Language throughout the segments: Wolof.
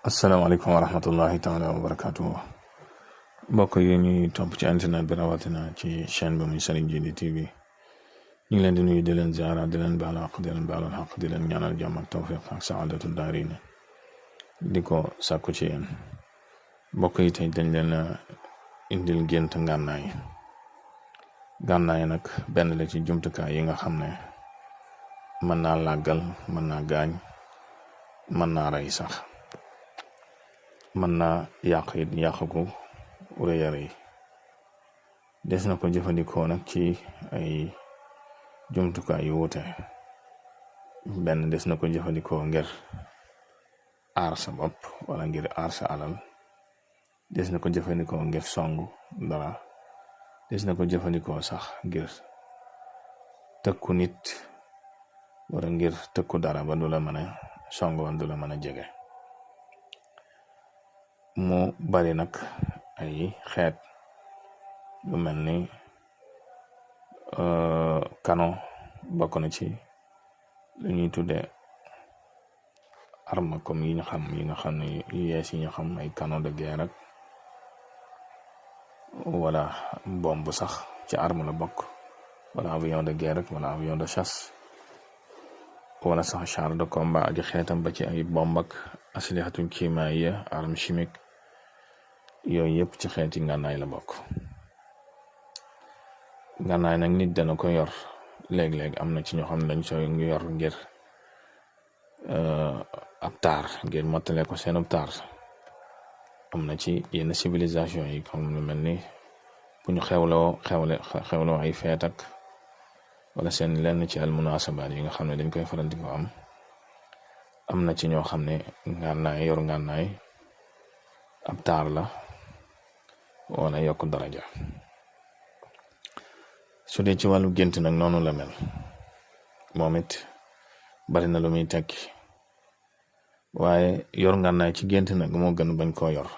asalaamaaleykum wa rahmatullahi taala wa barakaatu. mbokk yi ñuy topp ci internet bi rawatina ci chaîne bi muy Serigne Djily TV ñu ngi leen di nuyu di leen ziara di leen baal xaq di leen baalu xaq di leen ñaanal jàmm ak tawfiq ak saadatu daarin di ko sàkku ci yéen mbokk yi tey dañ leen indil gént ngànnaay nag benn la ci jumtukaay yi nga xam ne mën naa làggal mën naa gaañ mën naa rey sax mën naa yàq it yàqu rëy a rëy des na ko jëfandikoo nag ci ay jumtukaay yu wuute benn des na ko jëfandikoo ngir aar sa bopp wala ngir aar sa alal des na ko jëfandikoo ngir songu dara des na ko jëfandikoo sax ngir tëkku nit wala ngir tëkku dara ba du la mën a songu ba du la mën a jege mu bari nag ay xeet lu mel ni kano bokk na ci lu ñuy tudde arme comme yi nga xam ne yu yees yi ñu xam ay canon de guerre ak wala bombe sax ci arme la bokk wala avion de guerre ak wala avion de chasse wala sax char de combat ak xeetam ba ci ay bomb ak aslihatun kiimaiya arme chimique yooyu yëpp ci xeeti ngànnaay la bokk. ngànnaay nag nit dana ko yor léeg-léeg am na ci ñoo xam ne dañ sooy yor ngir ab taar ngir mottale ko seen ab taar am na ci yenn civilisation yi comme lu mel ni bu ñu xewloo ay feet ak wala seen lenn ci al munasabaat yi nga xam ne dañ koy faral di ko am na ci ñoo xam ne yor ngànnaay ab taar la wala yokk daraja. su dee ci wàllu gént nag noonu la mel moom it bari na lu muy tekki waaye yor ngànnaay ci gént nag moo gën bañ koo yor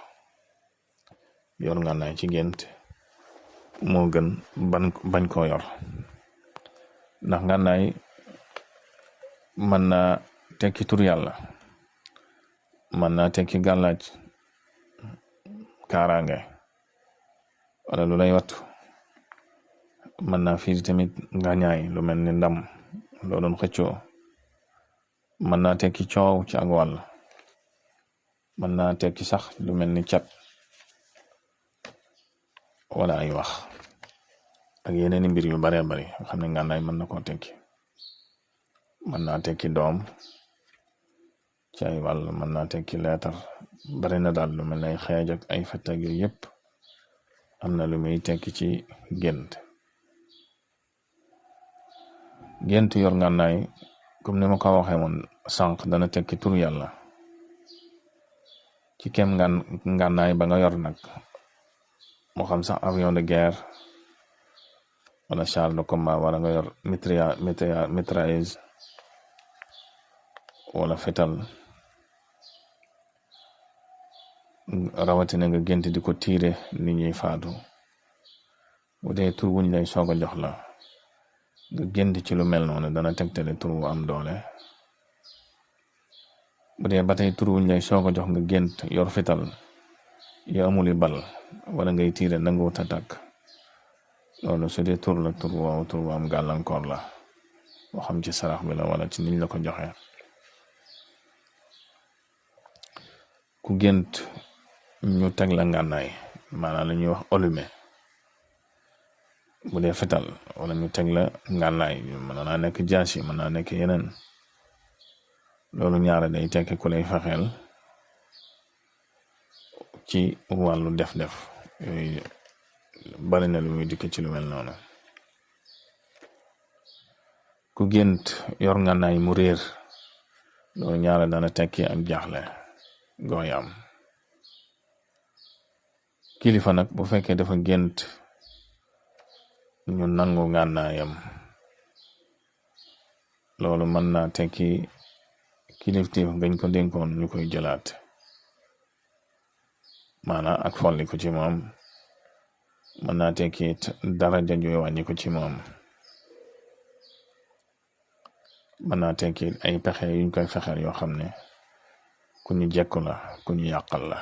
ngànnaay ci gént moo gën bañ koo yor ndax ngànnaay mën naa tekki tur yàlla mën naa tekki gàllaaj kaaraange wala lu lay wattu mën naa firi tamit ngañaay lu mel ni ndam loo doon xëccoo mën naa tekki coow ci ak wàll mën naa tekki sax lu mel ni cat wala ay wax ak yeneeni mbir yu baree bari nga xam ne ngànnaay mën na koo tekki mën naa tekki doom ci ay wàll mën naa tekki leetar bari na daal lu mel ni ay xeej ak ay fettag yooyu yëpp am na lu muy tekki ci gént yor ngànnaay comme ni ma ko waxee woon sànq dana tekki tur yàlla ci kem ngànnaay ba nga yor nag moo xam sax avion de guerre wala char de combat wala nga yor mitrailleuse wala fetal rawatina nga gént di ko tiire nit ñuy faatu bu dee tur wuñ lay soog a jox la nga gént ci lu mel noonu dana tegtale tur wu am doole bu dee ba tey tur wuñ lay soog a jox nga gént yor fetal yu amuli bal wala ngay tiire nanguwut a tàkk loolu su dee tur la tur wu am gàllankoor la moo xam ci sarax bi la wala ci niñ la ko joxe ku gént ñu teg la ngànnaay maanaam la ñuy wax allumé bu dee fetal wala ñu teg la ngànnaay mën naa nekk jaasi mën naa nekk yeneen loolu ñaare day tekki ku lay fexeel ci wàllu def-def yooyu bari na lu muy dikk ci lu mel noonu ku gént yor ngànnaay mu réer loolu ñaare dana tekki ak jaaxle gooy am kilifa nag bu fekkee dafa gént ñu nangu ngànnaayam loolu mën naa tekki kilifteef gañ ko dénkoon ñu koy jëlaat maanaam ak folli ko ci moom mën naa tekki daraja juy wàññi ko ci moom mën naa tekki ay pexe yuñ koy fexeel yoo xam ne ku ñu jekku la ku ñu yàqal la.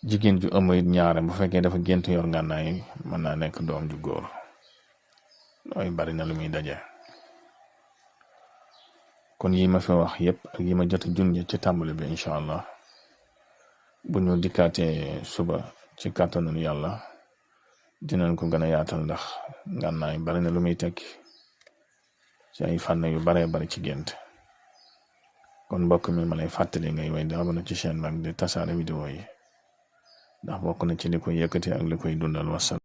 jigéen ju ëmb it ñaare bu fekkee dafa gént yor ngànnaay mën naa nekk doom ju góor looy bari na lu muy daje. kon yi ma fi wax yépp ak yi ma jot a junj ci tàmbali bi incha allah bu ñu dikkaatee suba ci kàttanul yàlla dinañ ko gën a yaatal ndax ngànnaay bari na lu muy tekki ci ay fànn yu baree bari ci gént. kon mbokk mi ma lay fàttali ngay way di abonné ci chaîne bi ak di tasaare vidéo yi ndax bokk na ci li koy yëkkati ak li koy dundal. wasalaam.